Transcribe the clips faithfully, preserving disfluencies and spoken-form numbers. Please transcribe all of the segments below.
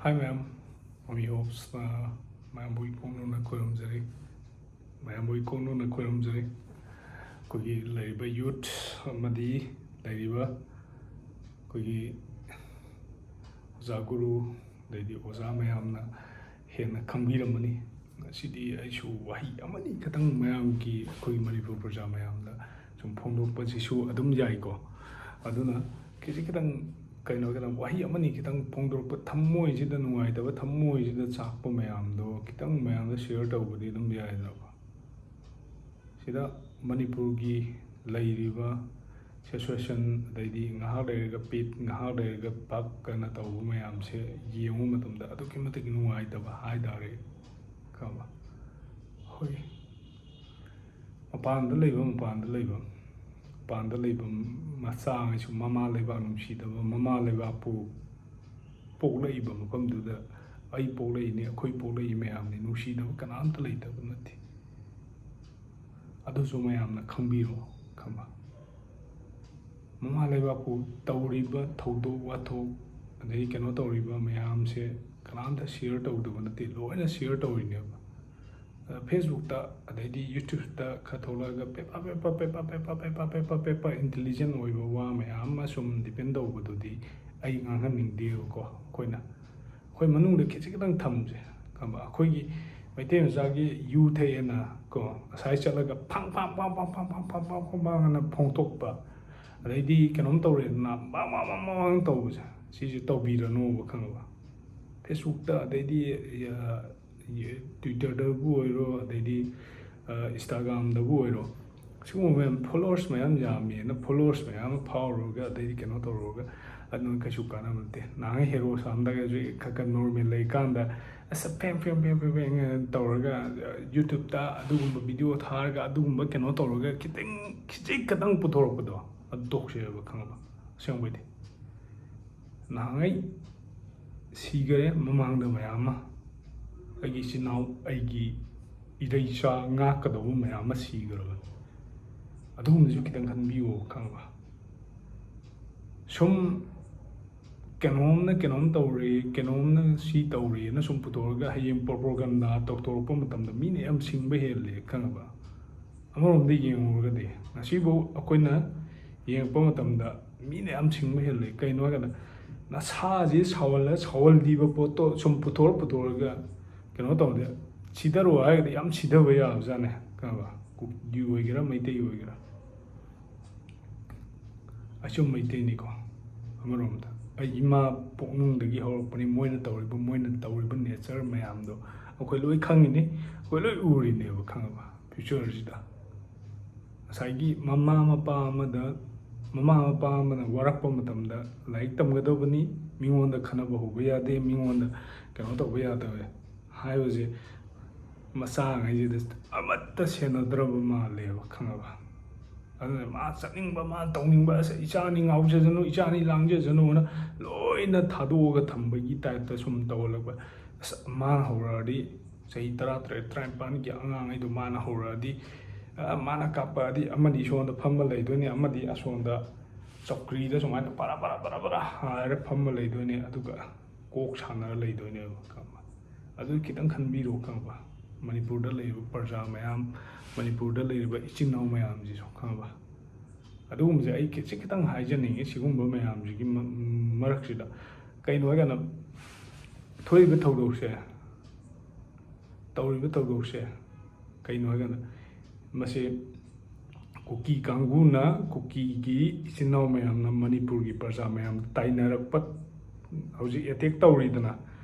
Hi ꯃꯌꯥꯝ, ꯃꯃꯤ ꯍꯣꯞꯁꯅ ꯃꯌꯥꯝꯕꯨ ꯏꯀꯣꯛꯅꯅ ꯈꯣꯏꯔꯝꯖꯔꯤ꯫ ꯃꯌꯥꯝꯕꯨ ꯏꯀꯣꯛꯅꯅ ꯈꯣꯏꯔꯝꯖꯔꯤ꯫ ꯑꯩꯈꯣꯏꯒꯤ ꯂꯩꯔꯤꯕ ꯌꯨꯠ ꯑꯃꯗꯤ ꯂꯩꯔꯤꯕ ꯑꯩꯈꯣꯏꯒꯤ ꯑꯣꯖꯥ ꯒꯨꯔꯨ, ꯑꯗꯩꯗꯤ ꯑꯣꯖꯥ ꯃꯌꯥꯝꯅ ꯍꯦꯟꯅ ꯈꯪꯕꯤꯔꯝꯃꯅꯤ꯫ ꯉꯁꯤꯗꯤ ꯑꯩꯁꯨ ꯋꯥꯍꯩ ꯑꯃꯅꯤ ꯈꯛꯇꯪ ꯃꯌꯥꯝꯒꯤ, ꯑꯩꯈꯣꯏ ꯃꯅꯤꯄꯨꯔ ꯄ꯭ꯔꯖꯥ ꯃꯌꯥꯝꯗ ꯁꯨꯝ ꯐꯣꯡꯗꯣꯛꯄꯁꯤꯁꯨ ꯑꯗꯨꯝ ꯌꯥꯏꯀꯣ꯫ ꯑꯗꯨꯅ ꯈꯤꯖꯤꯛ ꯈꯤꯇꯪ, ꯀꯩꯅꯣ ꯈꯤꯇꯪ, ꯋꯥꯍꯩ ꯑꯃꯅꯤ ꯈꯤꯇꯪ ꯐꯣꯡꯗꯣꯔꯛꯄ, ꯊꯃꯣꯏꯁꯤꯗ ꯅꯨꯡꯉꯥꯏꯇꯕ, ꯊꯃꯣꯏꯁꯤꯗ ꯆꯥꯛꯄ ꯃꯌꯥꯝꯗꯣ ꯈꯤꯇꯪ ꯃꯌꯥꯝꯗ ꯁꯤꯌꯔ ꯇꯧꯕꯗꯤ ꯑꯗꯨꯝ ꯌꯥꯏꯗꯅꯀꯣ꯫ ꯁꯤꯗ ꯃꯅꯤꯄꯨꯔꯒꯤ ꯂꯩꯔꯤꯕ ꯁꯤꯆꯨꯋꯦꯁꯟ, ꯑꯗꯩꯗꯤ ꯉꯥꯏꯍꯥꯛ ꯂꯩꯔꯒ ꯄꯤꯠ, ꯉꯥꯏꯍꯥꯛ ꯂꯩꯔꯒ ꯄꯛ ꯑꯅ ꯇꯧꯕ ꯃꯌꯥꯝꯁꯦ ꯌꯦꯡꯕ ꯃꯇꯝꯗ ꯑꯗꯨꯛꯀꯤ ꯃꯇꯤꯛ ꯅꯨꯡꯉꯥꯏꯇꯕ ꯍꯥꯏ ꯇꯥꯔꯦ꯫ ꯈꯪꯉꯕ? ꯍꯣꯏ, ꯃꯄꯥꯟꯗ ꯂꯩꯕ, ꯃꯄꯥꯟꯗ ꯂꯩꯕ, ꯃꯄꯥꯟꯗ ꯂꯩꯕ ꯃꯆꯥꯉꯩꯁꯨ ꯃꯃꯥ ꯂꯩꯕꯥꯛ ꯅꯨꯡꯁꯤꯗꯕ, ꯃꯃꯥ ꯂꯩꯕꯥꯛꯄꯨ ꯄꯣꯛꯂꯛꯏꯕ ꯃꯐꯝꯗꯨꯗ ꯑꯩ ꯄꯣꯛꯂꯛꯏꯅꯤ, ꯑꯩꯈꯣꯏ ꯄꯣꯛꯂꯛꯏ ꯃꯌꯥꯝꯅꯤ, ꯅꯨꯡꯁꯤꯗꯕ ꯀꯅꯥꯝꯇ ꯂꯩꯇꯕ ꯅꯠꯇꯦ꯫ ꯑꯗꯨꯁꯨ ꯃꯌꯥꯝꯅ ꯈꯪꯕꯤꯔꯣ, ꯈꯪꯕ? ꯃꯃꯥ ꯂꯩꯕꯥꯛꯄꯨ ꯇꯧꯔꯤꯕ ꯊꯧꯗꯣꯛ ꯋꯥꯊꯣꯛ, ꯑꯗꯩ ꯀꯩꯅꯣ ꯇꯧꯔꯤꯕ ꯃꯌꯥꯝꯁꯦ ꯀꯅꯥꯝꯇ ꯁꯤꯌꯔ ꯇꯧꯗꯕ ꯅꯠꯇꯦ, ꯂꯣꯏꯅ ꯁꯤꯌꯔ ꯇꯧꯔꯤꯅꯦꯕ꯫ ꯑ, Facebook-ꯇ, ꯑꯗꯩꯗꯤ YouTube-ꯇ ꯈꯔ ꯊꯣꯛꯂꯛꯑꯒ ꯄꯦꯄꯥ, ꯄꯦꯄꯥ, ꯄꯦꯄꯥ, ꯄꯦꯄꯥ, ꯄꯦꯄꯥ, ꯄꯦꯄꯥ, ꯄꯦꯄꯥ, intelligent ꯑꯣꯏꯕ ꯋꯥ ꯃꯌꯥꯝ ꯑꯃ ꯁꯨꯝ ꯗꯤꯄꯦꯟ ꯇꯧꯕꯗꯨꯗꯤ ꯑꯩ ꯉꯥꯡꯍꯟꯅꯤꯡꯗꯦꯕꯀꯣ꯫ ꯑꯩꯈꯣꯏꯅ, ꯑꯩꯈꯣꯏ ꯃꯅꯨꯡꯗ ꯈꯤꯖꯤꯛ ꯈꯤꯇꯪ ꯊꯝꯁꯦ, ꯈꯪꯕ? ꯑꯩꯈꯣꯏꯒꯤ ꯃꯩꯇꯩ ꯃꯆꯥꯒꯤ ꯌꯨ ꯊꯛꯑꯦꯅ ꯀꯣ, ꯉꯁꯥꯏ ꯆꯠꯂꯒ ꯐꯪ, ꯐꯪ, ꯐꯪ, ꯐꯪ, ꯐꯪ, ꯐꯪ, ꯐꯪ, ꯐꯪ, ꯐꯪ ꯑꯅ ꯐꯣꯡꯗꯣꯛꯄ, ꯑꯗꯩꯗꯤ ꯀꯩꯅꯣꯝ ꯇꯧꯔꯦꯗꯅ ꯕꯥꯡ, ꯕꯥꯡ, ꯕꯥꯡ, ꯕꯥꯡ, ꯕꯥꯡ ꯇꯧꯕꯁꯦ, ꯁꯤꯁꯦ ꯇꯧꯕꯤꯔꯅꯣꯕ, ꯈꯪꯉꯕ? Facebook-ꯇ, ꯑꯗꯩꯗꯤ, ꯑ, Twitter-ꯗꯕꯨ ꯑꯣꯏꯔꯣ, ꯑꯗꯩꯗꯤ, ꯑ, Instagram-ꯗꯕꯨ ꯑꯣꯏꯔꯣ, ꯁꯤꯒꯨꯝꯕ ꯃꯌꯥꯝ, followers ꯃꯌꯥꯝ ꯌꯥꯝꯃꯦꯅ followers ꯃꯌꯥꯝ ꯑꯃ ꯐꯥꯎꯔꯨꯔꯒ, ꯑꯗꯩꯗꯤ ꯀꯩꯅꯣ ꯇꯧꯔꯨꯔꯒ, ꯑꯗꯨꯅ ꯀꯩꯁꯨ ꯀꯥꯟꯅꯕ ꯅꯠꯇꯦ꯫ ꯅꯍꯥꯟ ꯍꯦꯔꯣ ꯁꯥꯝꯗꯒꯁꯨ ꯈꯔ ꯈꯔ normal ꯂꯩꯀꯥꯟꯗ, ꯑꯁ, ꯐꯦꯡ ꯐꯦꯡ ꯐꯦꯡ ꯐꯦꯡ ꯐꯦꯡ ꯇꯧꯔꯒ, YouTube-ꯇ ꯑꯗꯨꯒꯨꯝꯕ video ꯊꯥꯔꯒ, ꯑꯗꯨꯒꯨꯝꯕ ꯀꯩꯅꯣ ꯇꯧꯔꯒ, ꯈꯤꯇꯪ, ꯈꯤꯖꯤꯛ ꯈꯛꯇꯪ ꯄꯨꯊꯣꯔꯛꯄꯗꯣ, ꯑꯗꯨ ꯇꯣꯛꯁꯦꯕ, ꯈꯪꯉꯕ? ꯑꯁꯦꯡꯕꯩꯗꯤ꯫ ꯅꯍꯥꯟꯉꯩ ꯁꯤꯈꯔꯦ ꯃꯃꯥꯡꯗ ꯃꯌꯥꯝ ꯑꯃ, ꯑꯩꯒꯤ ꯏꯆꯤꯟ ꯏꯅꯥꯎ, ꯑꯩꯒꯤ ꯏꯔꯩꯆꯥ ꯉꯥꯛꯀꯗꯧꯕ ꯃꯌꯥꯝ ꯑꯃ ꯁꯤꯈ꯭ꯔꯕꯅꯤ꯫ ꯑꯗꯨꯒꯨꯝꯕꯁꯨ ꯈꯤꯇꯪ ꯈꯟꯕꯤꯌꯣ, ꯈꯪꯉꯕ? ꯁꯨꯝ ꯀꯩꯅꯣꯝꯅ ꯀꯩꯅꯣꯝ ꯇꯧꯔꯦ, ꯀꯩꯅꯣꯝꯅ ꯁꯤ ꯇꯧꯔꯦꯅ ꯁꯨꯝ ꯄꯨꯊꯣꯔꯒ ꯍꯌꯦꯡ ꯄ꯭ꯔꯣꯄꯣꯒꯟꯗꯥ ꯇꯧꯊꯣꯔꯛꯄ ꯃꯇꯝꯗ ꯃꯤꯅ ꯌꯥꯝ ꯁꯤꯡꯕ ꯍꯦꯜꯂꯦ, ꯈꯪꯉꯕ? ꯑꯃꯔꯣꯝꯗ ꯌꯦꯡꯉꯨꯔꯒꯗꯤ ꯉꯁꯤꯐꯥꯎ ꯑꯩꯈꯣꯏꯅ ꯌꯦꯡꯉꯛꯄ ꯃꯇꯝꯗ ꯃꯤꯅ ꯌꯥꯝ ꯁꯤꯡꯕ ꯍꯦꯜꯂꯦ꯫ ꯀꯩꯅꯣ ꯍꯥꯏꯀꯥꯟꯗ ꯅꯁꯥꯁꯤ ꯁꯥꯎꯍꯜꯂ ꯁꯥꯎꯍꯜꯂꯤꯕ ꯄꯣꯠꯇꯣ ꯁꯨꯝ ꯄꯨꯊꯣꯔ ꯄꯨꯊꯣꯔꯒ ꯀꯩꯅꯣ ꯇꯧꯔꯗꯤ, ꯁꯤꯗꯔꯣ ꯍꯥꯏꯔꯒꯗꯤ ꯌꯥꯝ ꯁꯤꯗꯕ ꯌꯥꯕꯖꯥꯠꯅꯦ, ꯈꯪꯉꯕ? ꯀꯨꯀꯤ ꯑꯣꯏꯒꯦꯔꯥ ꯃꯩꯇꯩ ꯑꯣꯏꯒꯦꯔꯥ꯫ ꯑꯩꯁꯨ ꯃꯩꯇꯩꯅꯤꯀꯣ꯫ ꯑꯃꯔꯣꯝꯗ ꯑꯩ ꯏꯃꯥ ꯄꯣꯛꯅꯨꯡꯗꯒꯤ ꯍꯧꯔꯛꯄꯅꯤ꯫ ꯃꯣꯏꯅ ꯇꯧꯔꯤꯕ ꯃꯣꯏꯅ ꯇꯧꯔꯤꯕ ꯅꯦꯆꯔ ꯃꯌꯥꯝꯗꯣ ꯑꯩꯈꯣꯏ ꯂꯣꯏ ꯈꯪꯉꯤꯅꯤ, ꯑꯩꯈꯣꯏ ꯂꯣꯏ ꯎꯔꯤꯅꯦꯕ, ꯈꯪꯉꯕ? ꯐ꯭ꯌꯨꯆꯔꯁꯤꯗ ꯉꯁꯥꯏꯒꯤ ꯃꯃꯥ ꯃꯄꯥ ꯑꯃꯗ, ꯃꯃꯥ ꯃꯄꯥ ꯑꯃꯅ ꯋꯥꯔꯛꯄ ꯃꯇꯝꯗ ꯂꯥꯏꯔꯤꯛ ꯇꯝꯒꯗꯧꯕꯅꯤ, ꯃꯤꯉꯣꯟꯗ ꯈꯠꯅꯕ ꯍꯧꯕ ꯌꯥꯗꯦ, ꯃꯤꯉꯣꯟꯗ ꯀꯩꯅꯣ ꯇꯧꯕ ꯌꯥꯗꯕ ꯍꯥꯏꯕꯁꯦ ꯃꯆꯥꯉꯩꯁꯤꯗ ꯑꯃꯠꯇ ꯁꯦꯟꯅꯗ꯭ꯔꯕ ꯃꯥꯜꯂꯦꯕ, ꯈꯪꯉꯕ? ꯑꯗꯨꯅ ꯃꯥ ꯆꯠꯅꯤꯡꯕ, ꯃꯥ ꯇꯧꯅꯤꯡꯕ, "ꯑꯁ, ꯏꯆꯥꯅꯤ ꯉꯥꯎꯖꯁꯅꯨ, ꯏꯆꯥꯅꯤ ꯂꯥꯡꯖꯁꯅꯨꯅ" ꯂꯣꯏꯅ ꯊꯥꯗꯣꯛꯑꯒ ꯊꯝꯕꯒꯤ ꯇꯥꯏꯞꯇ ꯁꯨꯝ ꯇꯧꯍꯜꯂꯛꯄ꯫ ꯑꯁ, ꯃꯥꯅ ꯍꯧꯔꯛꯑꯗꯤ, ꯆꯍꯤ ꯇꯔꯥꯇꯔꯦꯠ, ꯇꯔꯥꯅꯤꯄꯥꯟꯒꯤ ꯑꯉꯥꯡꯉꯩꯗꯣ ꯃꯥꯅ ꯍꯧꯔꯛꯑꯗꯤ, ꯑ, ꯃꯥꯅ ꯀꯥꯞꯄꯛꯑꯗꯤ, ꯑꯃꯗꯤ ꯁꯣꯝꯗ ꯐꯝꯃ ꯂꯩꯗꯣꯏꯅꯤ, ꯑꯃꯗꯤ ꯑꯁꯣꯝꯗ ꯆꯧꯀ꯭ꯔꯤꯗ ꯁꯨꯃꯥꯏꯅ ꯄꯔꯥ ꯄꯔꯥ ꯄꯔꯥ ꯄꯔꯥ ꯍꯥꯏꯔ ꯐꯝꯃ ꯂꯩꯗꯣꯏꯅꯤ, ꯑꯗꯨꯒ ꯀꯣꯛ ꯁꯥꯟꯅꯔ ꯂꯩꯗꯣꯏꯅꯦꯕ, ꯈꯪꯕ? ꯑꯗꯨ ꯈꯤꯇꯪ ꯈꯟꯕꯤꯔꯣ, ꯈꯪꯕ? ꯃꯅꯤꯄꯨꯔꯗ ꯂꯩꯔꯤꯕ ꯄ꯭ꯔꯖꯥ ꯃꯌꯥꯝ, ꯃꯅꯤꯄꯨꯔꯗ ꯂꯩꯔꯤꯕ ꯏꯆꯤꯟ ꯏꯅꯥꯎ ꯃꯌꯥꯝꯁꯤꯁꯨ, ꯈꯪꯕ? ꯑꯗꯨꯒꯨꯝꯕꯁꯦ ꯑꯩ ꯈꯤꯠꯁꯤ ꯈꯤꯇꯪ ꯍꯥꯏꯖꯅꯤꯡꯉꯤ꯫ ꯁꯤꯒꯨꯝꯕ ꯃꯌꯥꯝꯁꯤꯒꯤ ꯃ-, ꯃꯔꯛꯁꯤꯗ ꯀꯩꯅꯣ ꯍꯥꯏꯀꯥꯟꯗ ꯊꯣꯛꯏꯕ ꯊꯧꯗꯣꯛꯁꯦ, ꯇꯧꯔꯤꯕ ꯊꯧꯗꯣꯛꯁꯦ ꯀꯩꯅꯣ ꯍꯥꯏꯀꯥꯟꯗ, ꯃꯁꯤ ꯀꯨꯀꯤ ꯀꯥꯡꯕꯨꯅ, ꯀꯨꯀꯤꯒꯤ ꯏꯆꯤꯟ ꯏꯅꯥꯎ ꯃꯌꯥꯝꯅ ꯃꯅꯤꯄꯨꯔꯒꯤ ꯄ꯭ꯔꯖꯥ ꯃꯌꯥꯝꯗ ꯇꯥꯏꯅꯔꯛꯄ, ꯍꯧꯖꯤꯛ ꯑꯦꯇꯦꯛ ꯇꯧꯔꯤꯗꯅ,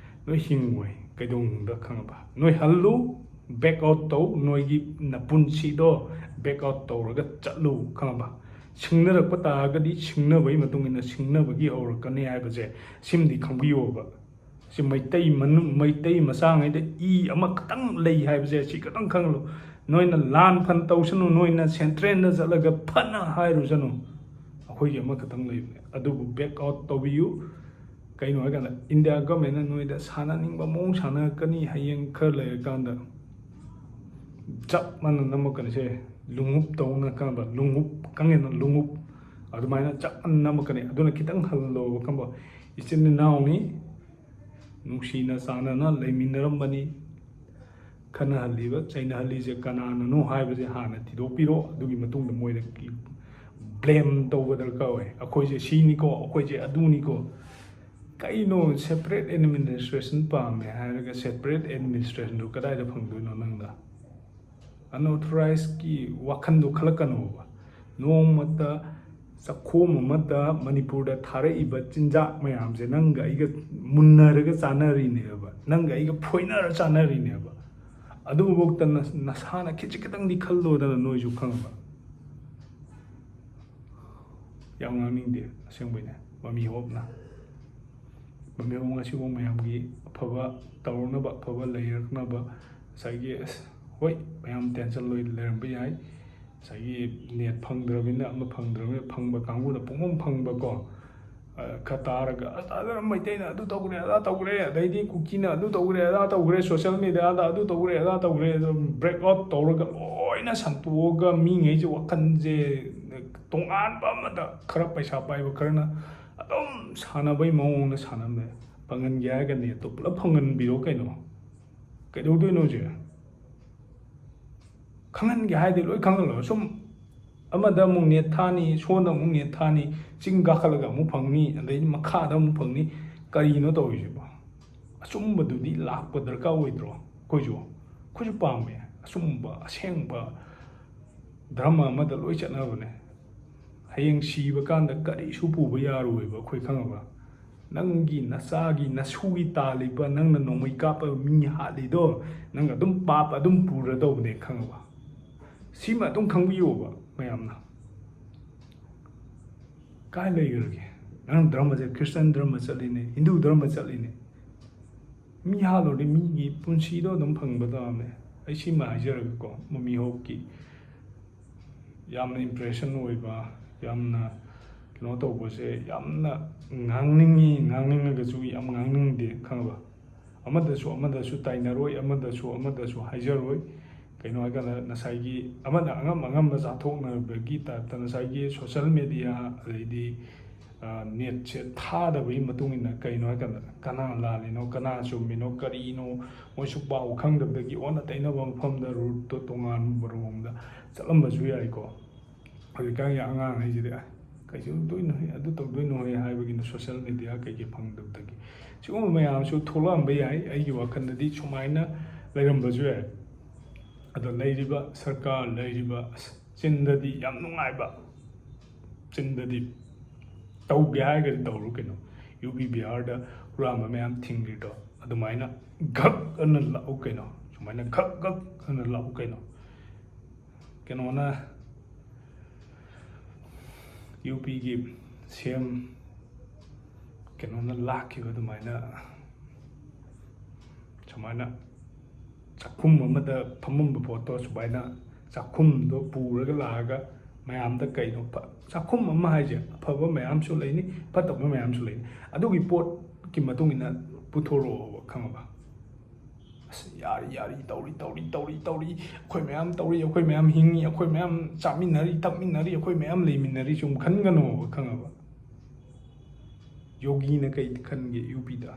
ꯅꯣꯏ ꯍꯤꯡꯉꯣꯏ꯫ ꯀꯩꯗꯧꯅꯨꯡꯗ, ꯈꯪꯉꯕ? ꯅꯣꯏ ꯍꯜꯂꯨ, ꯕꯦꯛ ꯑꯥꯎꯠ ꯇꯧ, ꯅꯣꯏꯒꯤ ꯅꯄꯨꯟꯁꯤꯗꯣ ꯕꯦꯛ ꯑꯥꯎꯠ ꯇꯧꯔꯒ ꯆꯠꯂꯨ, ꯈꯪꯉꯕ? ꯁꯤꯡꯅꯔꯛꯄ ꯇꯥꯔꯒꯗꯤ ꯁꯤꯡꯅꯕꯒꯤ ꯃꯇꯨꯡ ꯏꯟꯅ ꯁꯤꯡꯅꯕꯒꯤ ꯍꯧꯔꯛꯀꯅꯤ ꯍꯥꯏꯕꯁꯦ ꯁꯤꯃꯗꯤ ꯈꯪꯕꯤꯌꯣꯕ꯫ ꯁꯤ ꯃꯩꯇꯩ ꯃꯅꯨꯡ, ꯃꯩꯇꯩ ꯃꯆꯥꯉꯩꯗ ꯏ ꯑꯃꯈꯛꯇꯪ ꯂꯩ ꯍꯥꯏꯕꯁꯦ ꯁꯤ ꯈꯛꯇꯪ ꯈꯪꯂꯨ꯫ ꯅꯣꯏꯅ ꯂꯥꯟ ꯐꯅ ꯇꯧꯁꯅꯨ, ꯅꯣꯏꯅ ꯁꯦꯟꯇ꯭ꯔꯦꯜꯗ ꯆꯠꯂꯒ ꯐꯅ ꯍꯥꯏꯔꯨꯁꯅꯨ, ꯑꯩꯈꯣꯏꯒꯤ ꯑꯃꯈꯛꯇꯪ ꯂꯩꯕꯅꯦ, ꯑꯗꯨꯕꯨ ꯕꯦꯛ ꯑꯥꯎꯠ ꯇꯧꯕꯤꯌꯨ꯫ ꯀꯩꯅꯣ ꯍꯥꯏꯀꯥꯟꯗ ꯏꯟꯗꯤꯌꯥ ꯒꯃꯦꯟꯅ ꯅꯣꯏꯗ ꯁꯥꯟꯅꯅꯤꯡꯕ ꯃꯑꯣꯡ ꯁꯥꯟꯅꯔꯛꯀꯅꯤ ꯍꯌꯦꯡ ꯈꯔ ꯂꯩꯔꯀꯥꯟꯗ꯫ ꯆꯞ ꯃꯥꯟꯅ ꯅꯝꯃꯛꯀꯅꯤꯁꯦ, ꯂꯣꯡꯎꯞ ꯇꯧꯅ, ꯈꯪꯕ? ꯂꯣꯡꯎꯞ, ꯈꯪꯉꯦꯅ? ꯂꯣꯡꯎꯞ ꯑꯗꯨꯃꯥꯏꯅ ꯆꯞ ꯃꯥꯟꯅ ꯅꯝꯃꯛꯀꯅꯤ꯫ ꯑꯗꯨꯅ ꯈꯤꯇꯪ ꯍꯜꯂꯣꯕ, ꯈꯪꯕ? ꯏꯆꯤꯟ ꯏꯅꯥꯎꯅꯤ, ꯅꯨꯡꯁꯤꯅ ꯆꯥꯟꯅꯅ ꯂꯩꯃꯤꯟꯅꯔꯝꯕꯅꯤ꯫ ꯈꯠꯅꯍꯜꯂꯤꯕ, ꯆꯩꯅꯍꯜꯂꯤꯁꯦ ꯀꯅꯥꯅꯅꯣ ꯍꯥꯏꯕꯁꯦ ꯍꯥꯟꯅ ꯊꯤꯗꯣꯛꯄꯤꯔꯣ, ꯑꯗꯨꯒꯤ ꯃꯇꯨꯡꯗ ꯃꯣꯏꯗ ꯕ꯭ꯂꯦꯝ ꯇꯧꯕ ꯗꯔꯀꯥꯔ ꯑꯣꯏ꯫ "ꯑꯩꯈꯣꯏꯁꯦ ꯁꯤꯅꯤꯀꯣ, ꯑꯩꯈꯣꯏꯁꯦ ꯑꯗꯨꯅꯤꯀꯣ"꯫ ꯀꯩꯅꯣ, ꯁꯦꯄꯔꯦꯠ ꯑꯦꯗꯃꯤꯅꯤꯁꯇ꯭ꯔꯦꯁꯟ ꯄꯥꯝꯃꯦ ꯍꯥꯏꯔꯒ ꯁꯦꯄꯔꯦꯠ ꯑꯦꯗꯃꯤꯅꯤꯁꯇ꯭ꯔꯦꯁꯟꯗꯨ ꯀꯗꯥꯏꯗ ꯐꯪꯗꯣꯏꯅꯣ ꯅꯪꯗ? ꯑꯟꯑꯣꯊꯣꯔꯥꯏꯁꯀꯤ ꯋꯥꯈꯟꯗꯣ ꯈꯜꯂꯛꯀꯅꯣꯕ꯫ ꯅꯣꯡꯃꯇ ꯆꯥꯛꯈꯣꯝ ꯑꯃꯗ ꯃꯅꯤꯄꯨꯔꯗ ꯊꯥꯔꯛꯏꯕ ꯆꯤꯟꯖꯥꯛ ꯃꯌꯥꯝꯁꯦ ꯅꯪꯒ ꯑꯩꯒ ꯃꯨꯟꯅꯔꯒ ꯆꯥꯅꯔꯤꯅꯦꯕ, ꯅꯪꯒ ꯑꯩꯒ ꯐꯣꯏꯅꯔ ꯆꯥꯅꯔꯤꯅꯦꯕ꯫ ꯑꯗꯨꯐꯥꯎꯗ ꯅ-, ꯅꯁꯥꯅ ꯈꯤꯖꯤꯛ ꯈꯤꯇꯪꯗꯤ ꯈꯜꯂꯣꯗꯅ, ꯅꯣꯏꯁꯨ ꯈꯪꯕ꯫ ꯌꯥꯝ ꯉꯥꯡꯅꯤꯡꯗꯦ ꯑꯁꯦꯡꯕꯩꯅꯦ꯫ ꯃꯃꯤ ꯍꯣꯞꯅ, ꯃꯃꯤ ꯍꯣꯞ ꯉꯁꯤꯐꯥꯎ ꯃꯌꯥꯝꯒꯤ ꯑꯐꯕ ꯇꯧꯔꯛꯅꯕ, ꯑꯐꯕ ꯂꯩꯔꯛꯅꯕ꯫ ꯉꯁꯥꯏꯒꯤ, ꯑꯁ, ꯍꯣꯏ, ꯃꯌꯥꯝ ꯇꯦꯟꯁꯟ ꯂꯣꯏ ꯂꯩꯔꯝꯕ ꯌꯥꯏ꯫ ꯉꯁꯥꯏꯒꯤ ꯅꯦꯠ ꯐꯪꯗ꯭ꯔꯕꯅꯤꯅ, ꯑꯃ ꯐꯪꯗ꯭ꯔꯕꯅꯤꯅ, ꯐꯪꯕ ꯀꯥꯡꯕꯨꯅ ꯄꯨꯡꯐꯪ ꯐꯪꯕꯀꯣ꯫ ꯑ, ꯈꯔ ꯇꯥꯔꯒ, "ꯑꯁ, ꯑꯗꯨꯅ ꯃꯩꯇꯩꯅ ꯑꯗꯨ ꯇꯧꯈ꯭ꯔꯦ, ꯑꯗꯥ ꯇꯧꯈ꯭ꯔꯦ, ꯑꯗꯩꯗꯤ ꯀꯨꯀꯤꯅ ꯑꯗꯨ ꯇꯧꯈ꯭ꯔꯦ, ꯑꯗꯥ ꯇꯧꯈ꯭ꯔꯦ, ꯁꯣꯁꯦꯜ ꯃꯦꯗꯤꯌꯥꯗ ꯑꯗꯨ ꯇꯧꯈ꯭ꯔꯦ, ꯑꯗꯥ ꯇꯧꯈ꯭ꯔꯦ", ꯑꯗꯨꯝ ꯕ꯭ꯔꯦꯛ ꯑꯥꯎꯠ ꯇꯧꯔꯒ ꯂꯣꯏꯅ ꯁꯟꯇꯣꯛꯑꯒ ꯃꯤꯉꯩꯁꯦ ꯋꯥꯈꯜꯁꯦ ꯇꯣꯉꯥꯟꯕ ꯑꯃꯗ, ꯈꯔ ꯄꯩꯁꯥ ꯄꯥꯏꯕ ꯈꯔꯅ ꯑꯗꯨꯝ ꯁꯥꯟꯅꯕꯩ ꯃꯑꯣꯡꯗ ꯁꯥꯟꯅꯕ ꯌꯥꯏ꯫ ꯐꯪꯍꯟꯒꯦ ꯍꯥꯏꯔꯒ ꯅꯦꯠꯇꯣ ꯄꯨꯂꯞ ꯐꯪꯍꯟꯕꯤꯔꯣ ꯀꯩꯅꯣ꯫ ꯀꯩꯗꯧꯗꯣꯏꯅꯣ ꯍꯧꯖꯤꯛ? ꯈꯪꯍꯟꯒꯦ ꯍꯥꯏꯗꯤ ꯂꯣꯏ ꯈꯪꯍꯜꯂꯣ꯫ ꯁꯨꯝ ꯑꯃꯗ ꯑꯃꯨꯛ ꯅꯦꯠ ꯊꯥꯅꯤ, ꯁꯣꯝꯗ ꯑꯃꯨꯛ ꯅꯦꯠ ꯊꯥꯅꯤ, ꯆꯤꯡ ꯀꯥꯈꯠꯂꯒ ꯑꯃꯨꯛ ꯐꯪꯅꯤ, ꯑꯗꯩꯗꯤ ꯃꯈꯥꯗ ꯑꯃꯨꯛ ꯐꯪꯅꯤ꯫ ꯀꯔꯤꯅꯣ ꯇꯧꯔꯤꯁꯤꯕꯣ? ꯑꯆꯨꯝꯕꯗꯨꯗꯤ ꯂꯥꯛꯄ ꯗꯔꯀꯥꯔ ꯑꯣꯏꯗ꯭ꯔꯣ? ꯑꯩꯈꯣꯏꯁꯨ, ꯑꯩꯈꯣꯏꯁꯨ ꯄꯥꯝꯃꯦ ꯑꯆꯨꯝꯕ, ꯑꯁꯦꯡꯕ꯫ ꯙꯔꯃ ꯑꯃꯗ ꯂꯣꯏ ꯆꯠꯅꯕꯅꯦ꯫ ꯍꯌꯦꯡ ꯁꯤꯕ ꯀꯥꯟꯗ ꯀꯔꯤꯁꯨ ꯄꯨꯕ ꯌꯥꯔꯣꯏꯕ, ꯑꯩꯈꯣꯏ ꯈꯪꯉꯕ? ꯅꯪꯒꯤ ꯅꯆꯥꯒꯤ ꯅꯁꯨꯒꯤ ꯇꯥꯜꯂꯤꯕ, ꯅꯪꯅ ꯅꯣꯡꯃꯩ ꯀꯥꯞꯄꯒ ꯃꯤ ꯍꯥꯠꯂꯤꯗꯣ, ꯅꯪ ꯑꯗꯨꯝ ꯄꯥꯞ ꯑꯗꯨꯝ ꯄꯨꯔꯗꯧꯕꯅꯦ, ꯈꯪꯉꯕ? ꯁꯤꯃ ꯑꯗꯨꯝ ꯈꯪꯕꯤꯌꯣꯕ ꯃꯌꯥꯝꯅ꯫ ꯀꯥꯏ ꯂꯩꯈ꯭ꯔꯒꯦ? ꯅꯪ ꯙꯔꯃꯁꯦ ꯈ꯭ꯔꯤꯁꯇꯟ ꯙꯔꯃ ꯆꯠꯂꯤꯅꯦ, ꯍꯤꯟꯗꯨ ꯙꯔꯃ ꯆꯠꯂꯤꯅꯦ꯫ ꯃꯤ ꯍꯥꯠꯂꯨꯔꯗꯤ ꯃꯤꯒꯤ ꯄꯨꯟꯁꯤꯗꯣ ꯑꯗꯨꯝ ꯐꯪꯕ ꯇꯥꯕꯅꯦ꯫ ꯑꯩ ꯁꯤꯃ ꯍꯥꯏꯖꯔꯒꯦꯀꯣ, ꯃꯃꯤ ꯍꯣꯞꯀꯤ ꯌꯥꯝꯅ ꯏꯝꯄ꯭ꯔꯦꯁꯟ ꯑꯣꯏꯕ, ꯌꯥꯝꯅ ꯀꯩꯅꯣ ꯇꯧꯕꯁꯦ, ꯌꯥꯝꯅ ꯉꯥꯡꯅꯤꯡꯉꯤ, ꯉꯥꯡꯅꯤꯡꯉꯒꯁꯨ ꯌꯥꯝ ꯉꯥꯡꯅꯤꯡꯗꯦ, ꯈꯪꯉꯕ? ꯑꯃꯗꯁꯨ ꯑꯃꯗꯁꯨ ꯇꯥꯏꯅꯔꯣꯏ, ꯑꯃꯗꯁꯨ ꯑꯃꯗꯁꯨ ꯍꯥꯏꯖꯔꯣꯏ꯫ ꯀꯩꯅꯣ ꯍꯥꯏꯀꯥꯟꯗ, ꯉꯁꯥꯏꯒꯤ ꯑꯃꯅ ꯑꯉꯝ ꯑꯉꯝꯕ ꯆꯥꯊꯣꯛꯅꯕꯒꯤ ꯇꯥꯏꯞꯇ, ꯉꯁꯥꯏꯒꯤ ꯁꯣꯁꯦꯜ ꯃꯦꯗꯤꯌꯥ, ꯑꯗꯩꯗꯤ ꯅꯦꯠꯁꯦ ꯊꯥꯗꯕꯒꯤ ꯃꯇꯨꯡ ꯏꯟꯅ ꯀꯩꯅꯣ ꯍꯥꯏꯀꯥꯟꯗ, ꯀꯅꯥ ꯂꯥꯜꯂꯤꯅꯣ, ꯀꯅꯥ ꯆꯨꯝꯃꯤꯅꯣ, ꯀꯔꯤꯅꯣ, ꯃꯣꯏꯁꯨ ꯄꯥꯎ ꯈꯪꯗꯕꯗꯒꯤ ꯑꯣꯟꯅ ꯇꯩꯅꯕ ꯃꯐꯝꯗ, ꯔꯨꯠꯇꯣ ꯇꯣꯉꯥꯟꯕ ꯔꯣꯝꯗ ꯆꯠꯂꯝꯕꯁꯨ ꯌꯥꯏꯀꯣ꯫ ꯍꯧꯖꯤꯛꯀꯥꯟꯒꯤ ꯑꯉꯥꯡꯈꯩꯁꯤꯗꯤ "ꯑ, ꯀꯩꯁꯨ ꯇꯧꯗꯣꯏꯅꯣ, ꯑꯗꯨ ꯇꯧꯗꯣꯏꯅꯣ" ꯍꯥꯏꯕꯒꯤꯅ ꯁꯣꯁꯦꯜ ꯃꯦꯗꯤꯌꯥ ꯀꯩꯀꯩ ꯐꯪꯗꯕꯗꯒꯤ ꯁꯤꯒꯨꯝꯕ ꯃꯌꯥꯝꯁꯨ ꯊꯣꯛꯂꯛꯑꯝꯕ ꯌꯥꯏ꯫ ꯑꯩꯒꯤ ꯋꯥꯈꯜꯗꯗꯤ ꯁꯨꯃꯥꯏꯅ ꯂꯩꯔꯝꯕꯁꯨ ꯌꯥꯏ꯫ ꯑꯗꯣ ꯂꯩꯔꯤꯕ ꯁꯔꯀꯥꯔ, ꯂꯩꯔꯤꯕ, ꯑꯁ, ꯆꯤꯟꯗꯗꯤ ꯌꯥꯝ ꯅꯨꯡꯉꯥꯏꯕ, ꯆꯤꯟꯗꯗꯤ ꯇꯧꯒꯦ ꯍꯥꯏꯔꯒꯗꯤ ꯇꯧꯔꯨ ꯀꯩꯅꯣ꯫ ꯌꯨ ꯄꯤ ꯕꯤꯍꯥꯔꯗ ꯍꯨꯔꯥꯟꯕ ꯃꯌꯥꯝ ꯊꯤꯡꯈ꯭ꯔꯤꯗꯣ ꯑꯗꯨꯃꯥꯏꯅ ꯘꯛ ꯑꯅ ꯂꯥꯛꯎ ꯀꯩꯅꯣ, ꯁꯨꯃꯥꯏꯅ ꯘꯛ ꯘꯛ ꯑꯅ ꯂꯥꯛꯎ ꯀꯩꯅꯣ꯫ ꯀꯩꯅꯣꯅ, ꯌꯨ ꯄꯤꯒꯤ ꯁꯤ ꯑꯦꯝ ꯀꯩꯅꯣꯅ ꯂꯥꯛꯈꯤꯕ ꯑꯗꯨꯃꯥꯏꯅ, ꯁꯨꯃꯥꯏꯅ ꯆꯥꯛꯈꯨꯝ ꯑꯃꯗ ꯐꯝꯃꯝꯕ ꯄꯣꯠꯇꯣ ꯁꯨꯃꯥꯏꯅ ꯆꯥꯛꯈꯨꯝꯗꯣ ꯄꯨꯔꯒ ꯂꯥꯛꯑꯒ ꯃꯌꯥꯝꯗ ꯀꯩꯅꯣ ꯐ-, ꯆꯥꯛꯈꯨꯝ ꯑꯃ ꯍꯥꯏꯁꯦ ꯑꯐꯕ ꯃꯌꯥꯝꯁꯨ ꯂꯩꯅꯤ, ꯐꯠꯇꯕ ꯃꯌꯥꯝꯁꯨ ꯂꯩꯅꯤ꯫ ꯑꯗꯨꯒꯤ ꯄꯣꯠꯀꯤ ꯃꯇꯨꯡ ꯏꯟꯅ ꯄꯨꯊꯣꯔꯛꯑꯣꯕ, ꯈꯪꯉꯕ? "ꯑꯁ, ꯌꯥꯔꯤ, ꯌꯥꯔꯤ, ꯇꯧꯔꯤ, ꯇꯧꯔꯤ, ꯇꯧꯔꯤ, ꯇꯧꯔꯤ, ꯑꯩꯈꯣꯏ ꯃꯌꯥꯝ ꯇꯧꯔꯤ, ꯑꯩꯈꯣꯏ ꯃꯌꯥꯝ ꯍꯤꯡꯉꯤ, ꯑꯩꯈꯣꯏ ꯃꯌꯥꯝ ꯆꯥꯃꯤꯟꯅꯔꯤ, ꯊꯛꯃꯤꯟꯅꯔꯤ, ꯑꯩꯈꯣꯏ ꯃꯌꯥꯝ ꯂꯩꯃꯤꯟꯅꯔꯤ", ꯁꯨꯝ ꯈꯟꯒꯅꯣꯕ, ꯈꯪꯉꯕ? ꯌꯣꯒꯤꯅ ꯀꯩ ꯈꯟꯒꯦ ꯌꯨ ꯄꯤꯗ?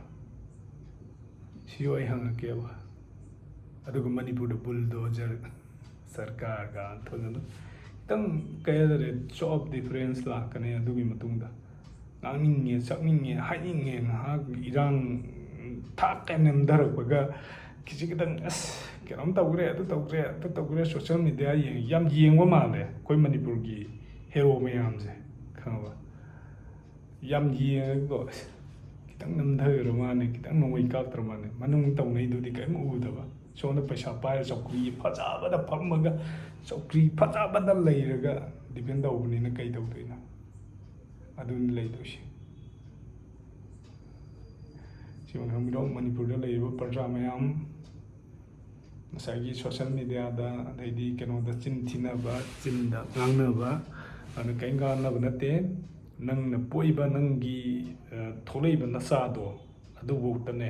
ꯁꯤꯁꯨ ꯑꯩ ꯍꯪꯉꯛꯀꯦꯕ꯫ ꯑꯗꯨꯒ ꯃꯅꯤꯄꯨꯔꯗ ꯕꯨꯜꯗꯣꯖꯔ ꯁꯔꯀꯥꯔꯒ ꯊꯣꯛꯂꯛꯄꯗ ꯈꯤꯇꯪ, ꯀꯩ ꯍꯥꯏꯇꯥꯔꯦ, show of difference ꯂꯥꯛꯀꯅꯤ ꯑꯗꯨꯒꯤ ꯃꯇꯨꯡꯗ꯫ ꯉꯥꯡꯅꯤꯡꯉꯦ, ꯁꯛꯅꯤꯡꯉꯦ, ꯍꯥꯏꯅꯤꯡꯉꯦ, ꯉꯥꯏꯍꯥꯛ ꯏꯔꯥꯡ ꯊꯥꯛ ꯀꯥꯏꯅ ꯅꯦꯝꯊꯔꯛꯄꯒ ꯈꯤꯖꯤꯛ ꯈꯤꯇꯪ, "ꯑꯁ, ꯀꯩꯅꯣꯝ ꯇꯧꯈ꯭ꯔꯦ, ꯑꯗꯨ ꯇꯧꯈ꯭ꯔꯦ, ꯑꯗꯨ ꯇꯧꯈ꯭ꯔꯦ", ꯁꯣꯁꯦꯜ ꯃꯦꯗꯤꯌꯥ ꯌꯦꯡ-, ꯌꯥꯝ ꯌꯦꯡꯕ ꯃꯥꯜꯂꯦ ꯑꯩꯈꯣꯏ ꯃꯅꯤꯄꯨꯔꯒꯤ ꯍꯦꯔꯣ ꯃꯌꯥꯝꯁꯦ, ꯈꯪꯉꯕ? ꯌꯥꯝ ꯌꯦꯡꯉꯒꯀꯣ, "ꯑꯁ, ꯈꯤꯇꯪ ꯅꯝꯊꯈ꯭ꯔ ꯃꯥꯜꯂꯦ, ꯈꯤꯇꯪ ꯅꯣꯡꯃꯩ ꯀꯥꯞꯇ꯭ꯔ ꯃꯥꯜꯂꯦ, ꯃꯅꯨꯡ ꯇꯧꯅꯩꯗꯨꯗꯤ ꯀꯔꯤꯝ ꯎꯗꯕ, ꯁꯣꯝꯗ ꯄꯩꯁꯥ ꯄꯥꯏꯔ ꯆꯧꯀ꯭ꯔꯤ ꯐꯖꯕꯗ ꯐꯝꯃꯒ, ꯆꯧꯀ꯭ꯔꯤ ꯐꯖꯕꯗ ꯂꯩꯔꯒ ꯗꯤꯐꯦꯟ ꯇꯧꯕꯅꯤꯅ ꯀꯩ ꯇꯧꯗꯣꯏꯅꯣ?" ꯑꯗꯨꯅꯤ ꯂꯩꯗꯣꯏꯁꯦ꯫ ꯁꯤꯃ ꯈꯪꯕꯤꯔꯣ, ꯃꯅꯤꯄꯨꯔꯗ ꯂꯩꯔꯤꯕ ꯄ꯭ꯔꯖꯥ ꯃꯌꯥꯝ, ꯉꯁꯥꯏꯒꯤ ꯁꯣꯁꯦꯜ ꯃꯦꯗꯤꯌꯥꯗ, ꯑꯗꯩꯗꯤ ꯀꯩꯅꯣꯗ ꯆꯤꯟ ꯊꯤꯅꯕ, ꯆꯤꯟꯗ ꯉꯥꯡꯅꯕ, ꯑꯗꯨꯅ ꯀꯔꯤꯝ ꯀꯥꯟꯅꯕ ꯅꯠꯇꯦ꯫ ꯅꯪꯅ ꯄꯣꯛꯏꯕ ꯅꯪꯒꯤ, ꯑ, ꯊꯣꯛꯂꯛꯏꯕ ꯅꯆꯥꯗꯣ ꯑꯗꯨꯐꯥꯎꯗꯅꯦ,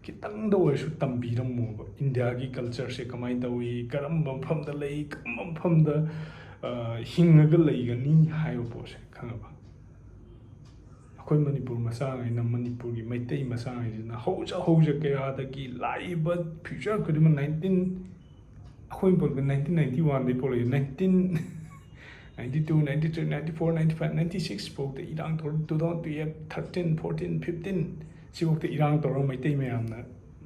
ꯈꯤꯇꯪꯗ ꯑꯣꯏꯔꯁꯨ ꯇꯝꯕꯤꯔꯝꯃꯣꯕ꯫ ꯏꯟꯗꯤꯌꯥꯒꯤ ꯀꯜꯆꯔꯁꯦ ꯀꯃꯥꯏꯅ ꯇꯧꯏ, ꯀꯔꯝꯕ ꯃꯐꯝꯗ ꯂꯩ, ꯀꯔꯝꯕ ꯃꯐꯝꯗ, ꯑ, ꯍꯤꯡꯉꯒ ꯂꯩꯒꯅꯤ ꯍꯥꯏꯕ ꯄꯣꯠꯁꯦ, ꯈꯪꯉꯕ? ꯑꯩꯈꯣꯏ ꯃꯅꯤꯄꯨꯔ ꯃꯆꯥꯉꯩꯅ, ꯃꯅꯤꯄꯨꯔꯒꯤ ꯃꯩꯇꯩ ꯃꯆꯥꯉꯩꯁꯤꯅ ꯍꯧꯖ ꯍꯧꯖ ꯀꯌꯥꯗꯒꯤ ꯂꯥꯛꯏꯕ future ꯈꯨꯗꯤꯡꯃꯛ nineteen, ꯑꯩꯈꯣꯏ ꯄꯣꯛꯄ nineteen ninety oneꯗꯒꯤ ꯄꯣꯛꯂꯛꯏ, nineteen ninety two, ninety three, ninety four, ninety five, ninety six ꯐꯥꯎꯗ ꯏꯔꯥꯡ ꯇꯧꯔ, two thousand twelve, thirteen, fourteen, fifteen ꯁꯤꯐꯥꯎꯗ ꯏꯔꯥꯡ ꯇꯧꯔꯒ ꯃꯩꯇꯩ ꯃꯌꯥꯝꯅ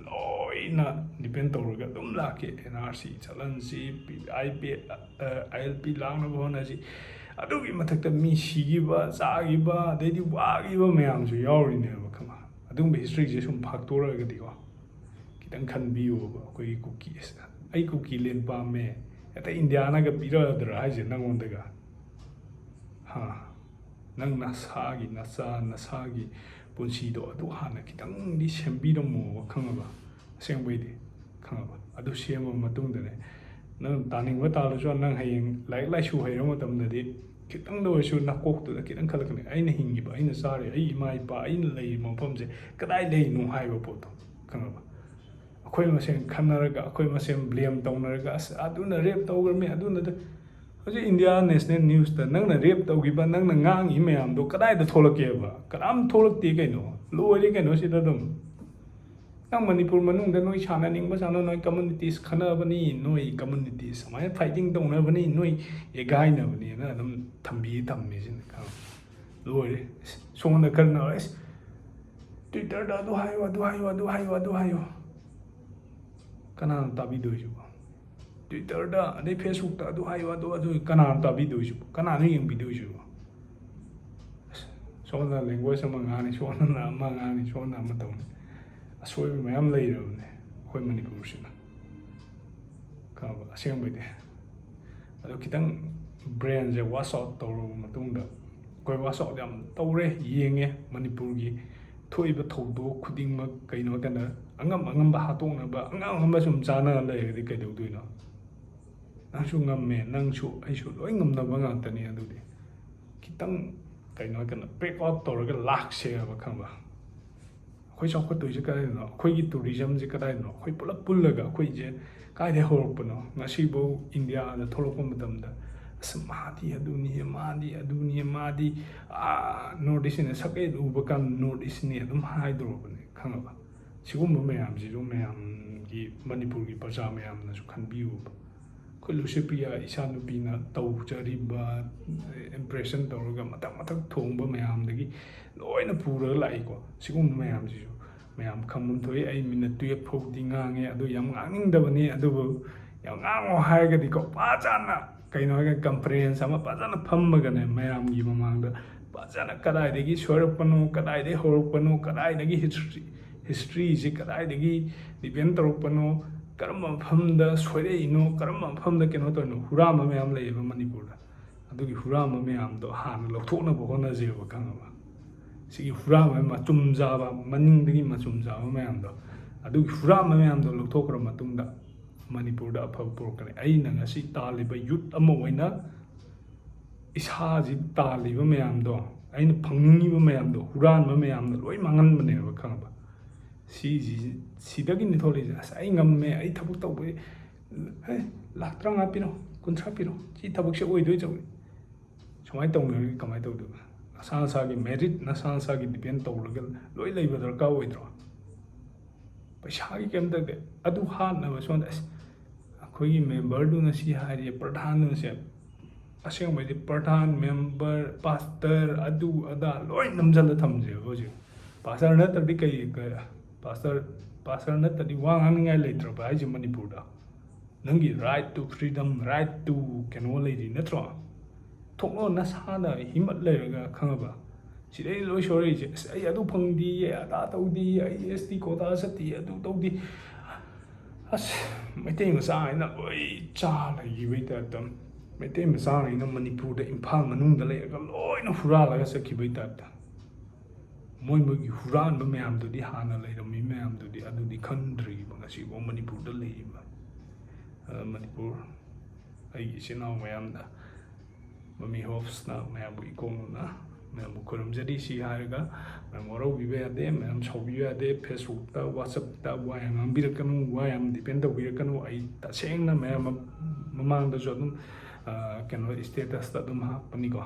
ꯂꯣꯏꯅ depend ꯇꯧꯔꯒ ꯑꯗꯨꯝ ꯂꯥꯛꯀꯦ꯫ N R C ꯆꯠꯍꯟꯁꯤ, I P, I L P ꯂꯥꯛꯅꯕ ꯍꯣꯠꯅꯁꯤ꯫ ꯑꯗꯨꯒꯤ ꯃꯊꯛꯇ ꯃꯤ ꯁꯤꯈꯤꯕ, ꯆꯥꯈꯤꯕ, ꯑꯗꯩꯗꯤ ꯋꯥꯈꯤꯕ ꯃꯌꯥꯝꯁꯨ ꯌꯥꯎꯔꯤꯅꯦꯕ, ꯈꯪꯉꯕ? ꯑꯗꯨꯒꯨꯝꯕ historyꯁꯦ ꯁꯨꯝ ꯐꯥꯛꯇꯣꯔꯛꯑꯒꯗꯤꯀꯣ, ꯈꯤꯇꯪ ꯈꯟꯕꯤꯌꯣꯕ꯫ ꯑꯩꯈꯣꯏꯒꯤ ꯀꯨꯀꯤ ꯑꯁ, ꯑꯩ ꯀꯨꯀꯤ ꯂꯦꯟ ꯄꯥꯝꯃꯦ, ꯍꯦꯛꯇ ꯏꯟꯗꯤꯌꯥꯅꯒ ꯄꯤꯔꯛꯑꯗ꯭ꯔꯥ ꯍꯥꯏꯁꯦ ꯅꯪꯉꯣꯟꯗꯒ? ꯍꯥ? ꯅꯪ ꯅꯁꯥꯒꯤ, ꯅꯆꯥ ꯅꯁꯥꯒꯤ ꯄꯨꯟꯁꯤꯗꯣ ꯑꯗꯨ ꯍꯥꯟꯅ ꯈꯤꯇꯪꯗꯤ ꯁꯦꯝꯕꯤꯔꯝꯃꯣꯕ, ꯈꯪꯉꯕ? ꯑꯁꯦꯡꯕꯩꯗꯤ, ꯈꯪꯉꯕ? ꯑꯗꯨ ꯁꯦꯝꯃꯕ ꯃꯇꯨꯡꯗꯅꯦ, ꯅꯪ ꯇꯥꯅꯤꯡꯕ ꯇꯥꯜꯂꯁꯨ, ꯅꯪ ꯍꯌꯦꯡ ꯂꯥꯏꯔꯤꯛ ꯂꯥꯏꯁꯨ ꯍꯩꯔ ꯃꯇꯝꯗꯗꯤ ꯈꯤꯇꯪꯗ ꯑꯣꯏꯔꯁꯨ ꯅꯀꯣꯛꯇꯨꯗ ꯈꯤꯇꯪ ꯈꯜꯂꯛꯀꯅꯤ, "ꯑꯩꯅ ꯍꯤꯡꯉꯤꯕ, ꯑꯩꯅ ꯆꯥꯔꯤ, ꯑꯩ ꯏꯃꯥ ꯏꯄꯥ, ꯑꯩꯅ ꯂꯩꯔꯤꯕ ꯃꯐꯝꯁꯦ ꯀꯗꯥꯏ ꯂꯩꯔꯤꯅꯣ?" ꯍꯥꯏꯕ ꯄꯣꯠꯇꯣ, ꯈꯪꯉꯕ? ꯑꯩꯈꯣꯏ ꯃꯁꯦꯟ ꯈꯟꯅꯔꯒ, ꯑꯩꯈꯣꯏ ꯃꯁꯦꯟ blame ꯇꯧꯅꯔꯒ, "ꯑꯁ, ꯑꯗꯨꯅ rape ꯇꯧꯈ꯭ꯔꯃꯤ, ꯑꯗꯨꯅ ꯑꯗꯨ-," ꯍꯧꯖꯤꯛ India National Newsꯇ ꯅꯪꯅ rape ꯇꯧꯈꯤꯕ, ꯅꯪꯅ ꯉꯥꯡꯉꯤ ꯃꯌꯥꯝꯗꯣ ꯀꯗꯥꯏꯗ ꯊꯣꯛꯂꯛꯀꯦꯕ? ꯀꯅꯥꯝ ꯊꯣꯛꯂꯛꯇꯦ ꯀꯩꯅꯣ꯫ ꯂꯣꯏꯔꯦ ꯀꯩꯅꯣ ꯁꯤꯗ ꯑꯗꯨꯝ꯫ ꯅꯪ ꯃꯅꯤꯄꯨꯔ ꯃꯅꯨꯡꯗ ꯅꯣꯏ ꯁꯥꯟꯅꯅꯤꯡꯕ ꯁꯥꯟꯅꯧ, ꯅꯣꯏ communities ꯈꯟꯅꯕꯅꯤ, ꯅꯣꯏ communities ꯁꯨꯃꯥꯏꯅ fighting ꯇꯧꯅꯕꯅꯤ, ꯅꯣꯏ ꯑꯦꯒꯥꯏꯅꯕꯅꯤꯅ ꯑꯗꯨꯝ ꯊꯝꯕꯤ ꯊꯝꯃꯤꯁꯤꯅ, ꯈꯪꯉꯕ? ꯂꯣꯏꯔꯦ꯫ ꯁꯣꯝꯗ ꯈꯔꯅ, "ꯑꯁ, Twitterꯗ ꯑꯗꯨ ꯍꯥꯏꯌꯨ, ꯑꯗꯨ ꯍꯥꯏꯌꯨ, ꯑꯗꯨ ꯍꯥꯏꯌꯨ, ꯑꯗꯨ ꯍꯥꯏꯌꯨ"꯫ ꯀꯅꯥꯅ ꯇꯥꯕꯤꯗꯣꯏꯁꯤꯕꯣ? Twitterꯗ, ꯑꯗꯩ Facebookꯇ ꯑꯗꯨ ꯍꯥꯏꯌꯨ, ꯑꯗꯨ, ꯑꯗꯨ ꯀꯅꯥꯅ ꯇꯥꯕꯤꯗꯣꯏꯁꯤꯕꯣ? ꯀꯅꯥꯅ ꯌꯦꯡꯕꯤꯗꯣꯏꯁꯤꯕꯣ? ꯑꯁ, ꯁꯣꯝꯗꯅ language ꯑꯃ ꯉꯥꯡꯅꯤ, ꯁꯣꯝꯗꯅ ꯑꯃ ꯉꯥꯡꯅꯤ, ꯁꯣꯝꯗꯅ ꯑꯃ ꯇꯧꯅꯤ꯫ ꯑꯁꯣꯏꯕ ꯃꯌꯥꯝ ꯂꯩꯔꯕꯅꯦ ꯑꯩꯈꯣꯏ ꯃꯅꯤꯄꯨꯔꯁꯤꯅ꯫ ꯈꯪꯉꯕ? ꯑꯁꯦꯡꯕꯩꯗꯤ꯫ ꯑꯗꯣ ꯈꯤꯇꯪ brainꯁꯦ wash out ꯇꯧꯔꯕ ꯃꯇꯨꯡꯗ, ꯑꯩꯈꯣꯏ wash out ꯌꯥꯝ ꯇꯧꯔꯦ, ꯌꯦꯡꯉꯦ ꯃꯅꯤꯄꯨꯔꯒꯤ ꯊꯣꯛꯏꯕ ꯊꯧꯗꯣꯛ ꯈꯨꯗꯤꯡꯃꯛ꯫ ꯀꯩꯅꯣ ꯍꯥꯏ ꯀꯥꯟꯗ, ꯑꯉꯝ ꯑꯉꯝꯕ ꯍꯥꯠꯇꯣꯛꯅꯕ, ꯑꯉꯝ ꯑꯉꯝꯕ ꯁꯨꯝ ꯆꯥꯟꯅꯔ ꯂꯩꯔꯒꯗꯤ ꯀꯩꯗꯧꯗꯣꯏꯅꯣ? ꯅꯪꯁꯨ ꯉꯝꯃꯦ, ꯅꯪꯁꯨ ꯑꯩꯁꯨ ꯂꯣꯏ ꯉꯝꯅꯕ ꯉꯥꯛꯇꯅꯤ꯫ ꯑꯗꯨꯗꯤ ꯈꯤꯇꯪ, ꯀꯩꯅꯣ ꯍꯥꯏ ꯀꯥꯟꯗ, break out ꯇꯧꯔꯒ ꯂꯥꯛꯁꯦꯕ, ꯈꯪꯕ? ꯑꯩꯈꯣꯏ ꯆꯥꯎꯈꯠꯇꯣꯏꯁꯦ ꯀꯗꯥꯏꯗꯅꯣ? ꯑꯩꯈꯣꯏꯒꯤ tourismꯁꯦ ꯀꯗꯥꯏꯗꯅꯣ? ꯑꯩꯈꯣꯏ ꯄꯨꯂꯞ ꯄꯨꯜꯂꯒ ꯑꯩꯈꯣꯏꯁꯦ ꯀꯥꯏꯗꯩ ꯍꯧꯔꯛꯄꯅꯣ? ꯉꯁꯤꯐꯧ Indiaꯗ ꯊꯣꯛꯂꯛꯄ ꯃꯇꯝꯗ ꯑꯁ, ꯃꯥꯗꯤ ꯑꯗꯨꯅꯤ, ꯃꯥꯗꯤ ꯑꯗꯨꯅꯤ, ꯃꯥꯗꯤ, ꯑꯥ, North East ꯅ ꯁꯛꯍꯦꯛ ꯎꯕ ꯀꯥꯟꯗ North East ꯅꯤ ꯑꯗꯨꯝ ꯍꯥꯏꯗꯣꯔꯕꯅꯦ, ꯈꯪꯉꯕ? ꯁꯤꯒꯨꯝꯕ ꯃꯌꯥꯝꯁꯤꯁꯨ ꯃꯌꯥꯝꯒꯤ, ꯃꯅꯤꯄꯨꯔꯒꯤ ꯄ꯭ꯔꯖꯥ ꯃꯌꯥꯝꯅꯁꯨ ꯈꯟꯕꯤꯌꯨꯕ꯫ ꯑꯩꯈꯣꯏ ꯂꯨꯁꯤꯄ꯭ꯔꯤꯌꯥ ꯏꯆꯥꯅꯨꯄꯤꯅ ꯇꯧꯖꯔꯤꯕ impression ꯇꯧꯔꯒ ꯃꯊꯛ ꯃꯊꯛ ꯊꯣꯡꯕ ꯃꯌꯥꯝꯗꯒꯤ ꯂꯣꯏꯅ ꯄꯨꯔꯒ ꯂꯥꯛꯏꯀꯣ꯫ ꯁꯤꯒꯨꯝꯕ ꯃꯌꯥꯝꯁꯤꯁꯨ ꯃꯌꯥꯝ ꯈꯪꯐꯝ ꯊꯣꯛꯏ꯫ ꯑꯩ minute twelve ꯐꯥꯎꯗꯤ ꯉꯥꯡꯉꯦ, ꯑꯗꯨ ꯌꯥꯝ ꯉꯥꯡꯅꯤꯡꯗꯕꯅꯤ꯫ ꯑꯗꯨꯕꯨ ꯌꯥꯝ ꯉꯥꯡꯉꯣ ꯍꯥꯏꯔꯒꯗꯤꯀꯣ, ꯐꯖꯅ, ꯀꯩꯅꯣ ꯍꯥꯏꯔꯒ, conference ꯑꯃ ꯐꯖꯅ ꯐꯝꯃꯒꯅꯦ, ꯃꯌꯥꯝꯒꯤ ꯃꯃꯥꯡꯗ ꯐꯖꯅ ꯀꯗꯥꯏꯗꯒꯤ ꯁꯣꯏꯔꯛꯄꯅꯣ, ꯀꯗꯥꯏꯗꯒꯤ ꯍꯧꯔꯛꯄꯅꯣ, ꯀꯗꯥꯏꯗꯒꯤ history, history ꯁꯤ ꯀꯗꯥꯏꯗꯒꯤ depend ꯇꯧꯔꯛꯄꯅꯣ, ꯀꯔꯝꯕ ꯃꯐꯝꯗ ꯁꯣꯏꯔꯛꯏꯅꯣ, ꯀꯔꯝꯕ ꯃꯐꯝꯗ ꯀꯩꯅꯣ ꯇꯧꯔꯤꯅꯣ, ꯍꯨꯔꯥꯟꯕ ꯃꯌꯥꯝ ꯂꯩꯌꯦꯕ ꯃꯅꯤꯄꯨꯔꯗ꯫ ꯑꯗꯨꯒꯤ ꯍꯨꯔꯥꯟꯕ ꯃꯌꯥꯝꯗꯣ ꯍꯥꯟꯅ ꯂꯧꯊꯣꯛꯅꯕ ꯍꯣꯠꯅꯖꯦꯕ, ꯈꯪꯉꯕ? ꯁꯤꯒꯤ ꯍꯨꯔꯥꯟꯕ ꯃꯆꯨꯝ ꯆꯥꯕ, ꯃꯅꯤꯡꯗꯒꯤ ꯃꯆꯨꯝ ꯆꯥꯕ ꯃꯌꯥꯝꯗꯣ, ꯑꯗꯨꯒꯤ ꯍꯨꯔꯥꯟꯕ ꯃꯌꯥꯝꯗꯣ ꯂꯧꯊꯣꯛꯈ꯭ꯔ ꯃꯇꯨꯡꯗ ꯃꯅꯤꯄꯨꯔꯗ ꯑꯐꯕ ꯄꯨꯔꯛꯀꯅꯤ꯫ ꯑꯩꯅ ꯉꯁꯤ ꯇꯥꯜꯂꯤꯕ youth ꯑꯃ ꯑꯣꯏꯅ ꯏꯁꯥꯁꯤ ꯇꯥꯜꯂꯤꯕ ꯃꯌꯥꯝꯗꯣ, ꯑꯩꯅ ꯐꯪꯅꯤꯡꯉꯤꯕ ꯃꯌꯥꯝꯗꯣ, ꯍꯨꯔꯥꯟꯕ ꯃꯌꯥꯝꯅ ꯂꯣꯏ ꯃꯥꯡꯍꯟꯕꯅꯦꯕ, ꯈꯪꯉꯕ? ꯁꯤꯁꯤ, ꯁꯤꯗꯒꯤꯅꯤ ꯊꯣꯛꯂꯛꯏꯁꯦ꯫ "ꯑꯁ, ꯑꯩ ꯉꯝꯃꯦ, ꯑꯩ ꯊꯕꯛ ꯇꯧꯕ, ꯍꯦ, ꯂꯥꯛ ꯇꯔꯥꯃꯉꯥ ꯄꯤꯔꯣ, ꯀꯨꯟꯊ꯭ꯔꯥ ꯄꯤꯔꯣ, ꯁꯤ ꯊꯕꯛꯁꯦ ꯑꯣꯏꯗꯣꯏ ꯇꯧꯏ"꯫ ꯁꯨꯃꯥꯏꯅ ꯇꯧꯅꯔꯗꯤ ꯀꯃꯥꯏꯅ ꯇꯧꯗꯣꯏꯕ? ꯅꯁꯥ ꯅꯁꯥꯒꯤ merit, ꯅꯁꯥ ꯅꯁꯥꯒꯤ depend ꯇꯧꯔꯒ ꯂꯣꯏ ꯂꯩꯕ ꯗꯔꯀꯥꯔ ꯑꯣꯏꯗ꯭ꯔꯣ? ꯄꯩꯁꯥꯒꯤ ꯀꯩꯝ ꯇꯧꯗꯦ꯫ ꯑꯗꯨ ꯍꯥꯠꯅꯕ ꯁꯣꯝꯗ, ꯑꯁ, ꯑꯩꯈꯣꯏꯒꯤ memberꯗꯨꯅ ꯁꯤ ꯍꯥꯏꯔꯤ, ꯄ꯭ꯔꯙꯥꯟꯗꯨꯅ ꯁꯤ, ꯑꯁꯦꯡꯕꯩꯗꯤ ꯄ꯭ꯔꯙꯥꯟ, member, pastor, ꯑꯗꯨ ꯑꯗꯥ ꯂꯣꯏ ꯅꯝꯁꯤꯜꯂ ꯊꯝꯁꯦꯕ ꯍꯧꯖꯤꯛ꯫ Pastor ꯅꯠꯇ꯭ꯔꯗꯤ ꯀꯩ, ꯀꯩ, pastor, pastor ꯅꯠꯇ꯭ꯔꯗꯤ ꯋꯥ ꯉꯥꯡꯅꯤꯡꯉꯥꯏ ꯂꯩꯇ꯭ꯔꯕ ꯍꯥꯏꯁꯦ ꯃꯅꯤꯄꯨꯔꯗ? ꯅꯪꯒꯤ right to freedom, right to ꯀꯩꯅꯣ ꯂꯩꯔꯤ ꯅꯠꯇ꯭ꯔꯣ? ꯊꯣꯛꯂꯣ ꯅꯁꯥꯅ ꯍꯤꯃꯠ ꯂꯩꯔꯒ, ꯈꯪꯉꯕ? ꯁꯤꯗꯩ ꯂꯣꯏ ꯁꯣꯏꯔꯛꯏꯁꯦ꯫ "ꯑꯁ, ꯑꯩ ꯑꯗꯨ ꯐꯪꯗꯦ, ꯑꯗꯥ ꯇꯧꯗꯦ, ꯑꯩ S T quota ꯆꯠꯇꯦ, ꯑꯗꯨ ꯇꯧꯗꯦ"꯫ ꯑꯁ, ꯃꯩꯇꯩ ꯃꯆꯥ ꯍꯥꯏꯅ ꯂꯣꯏ ꯆꯥ ꯂꯩꯈꯤꯕꯩ ꯇꯥꯏꯞꯇ, ꯃꯩꯇꯩ ꯃꯆꯥ ꯍꯥꯏꯅ ꯃꯅꯤꯄꯨꯔꯗ, ꯏꯝꯐꯥꯜ ꯃꯅꯨꯡꯗ ꯂꯩꯔꯒ ꯂꯣꯏꯅ ꯍꯨꯔꯥꯜꯂꯒ ꯆꯠꯈꯤꯕꯩ ꯇꯥꯏꯞꯇ꯫ ꯃꯣꯏ ꯃꯣꯏꯒꯤ ꯍꯨꯔꯥꯟꯕ ꯃꯌꯥꯝꯗꯨꯗꯤ, ꯍꯥꯟꯅ ꯂꯩꯔꯝꯃꯤ ꯃꯌꯥꯝꯗꯨꯗꯤ, ꯑꯗꯨꯗꯤ ꯈꯟꯗ꯭ꯔꯤꯕ ꯉꯁꯤꯐꯥꯎ ꯃꯅꯤꯄꯨꯔꯗ ꯂꯩꯔꯤꯕ꯫ ꯑ, ꯃꯅꯤꯄꯨꯔ, ꯑꯩꯒꯤ ꯏꯆꯤꯟ ꯏꯅꯥꯎ ꯃꯌꯥꯝꯗ, ꯃꯃꯤ ꯍꯣꯞꯁꯅ ꯃꯌꯥꯝꯕꯨ ꯏꯀꯣꯛꯅꯅ ꯃꯌꯥꯝꯕꯨ ꯈꯨꯔꯨꯝꯖꯔꯤ꯫ ꯁꯤ ꯍꯥꯏꯔꯒ ꯃꯌꯥꯝ ꯋꯥꯔꯧꯕꯤꯕ ꯌꯥꯗꯦ, ꯃꯌꯥꯝ ꯁꯥꯎꯕꯤꯕ ꯌꯥꯗꯦ꯫ Facebookꯇ, WhatsAppꯇ ꯋꯥ ꯌꯥꯝ ꯉꯥꯡꯕꯤꯔꯛꯀꯅꯨ, ꯋꯥ ꯌꯥꯝ depend ꯇꯧꯕꯤꯔꯛꯀꯅꯨ꯫ ꯑꯩ ꯇꯁꯦꯡꯅ ꯃꯌꯥꯝ ꯃ-, ꯃꯃꯥꯡꯗꯁꯨ ꯑꯗꯨꯝ ꯀꯩꯅꯣ status ꯇ ꯑꯗꯨꯝ ꯍꯥꯞꯄꯅꯤꯀꯣ꯫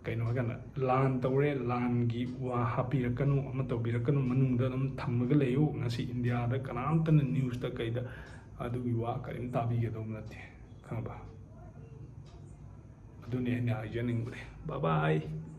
ꯀꯩꯅꯣ ꯍꯥꯏꯀꯥꯟꯗ, "ꯂꯥꯟ ꯇꯧꯔꯦ, ꯂꯥꯟꯒꯤ ꯋꯥ ꯍꯥꯞꯄꯤꯔꯛꯀꯅꯨ, ꯑꯃ ꯇꯧꯕꯤꯔꯛꯀꯅꯨ, ꯃꯅꯨꯡꯗ ꯑꯗꯨꯝ ꯊꯝꯃꯒ ꯂꯩꯌꯨ, ꯉꯁꯤ ꯏꯟꯗꯤꯌꯥꯗ ꯀꯅꯥꯝꯇꯅ news ꯇ ꯀꯩꯗ ꯑꯗꯨꯒꯤ ꯋꯥ ꯀꯔꯤꯝ ꯇꯥꯕꯤꯒꯗꯧꯕ ꯅꯠꯇꯦ", ꯈꯪꯉꯕ? ꯑꯗꯨꯅꯤ ꯑꯩꯅ ꯍꯥꯏꯖꯅꯤꯡꯕꯗꯤ꯫ Bye bye꯫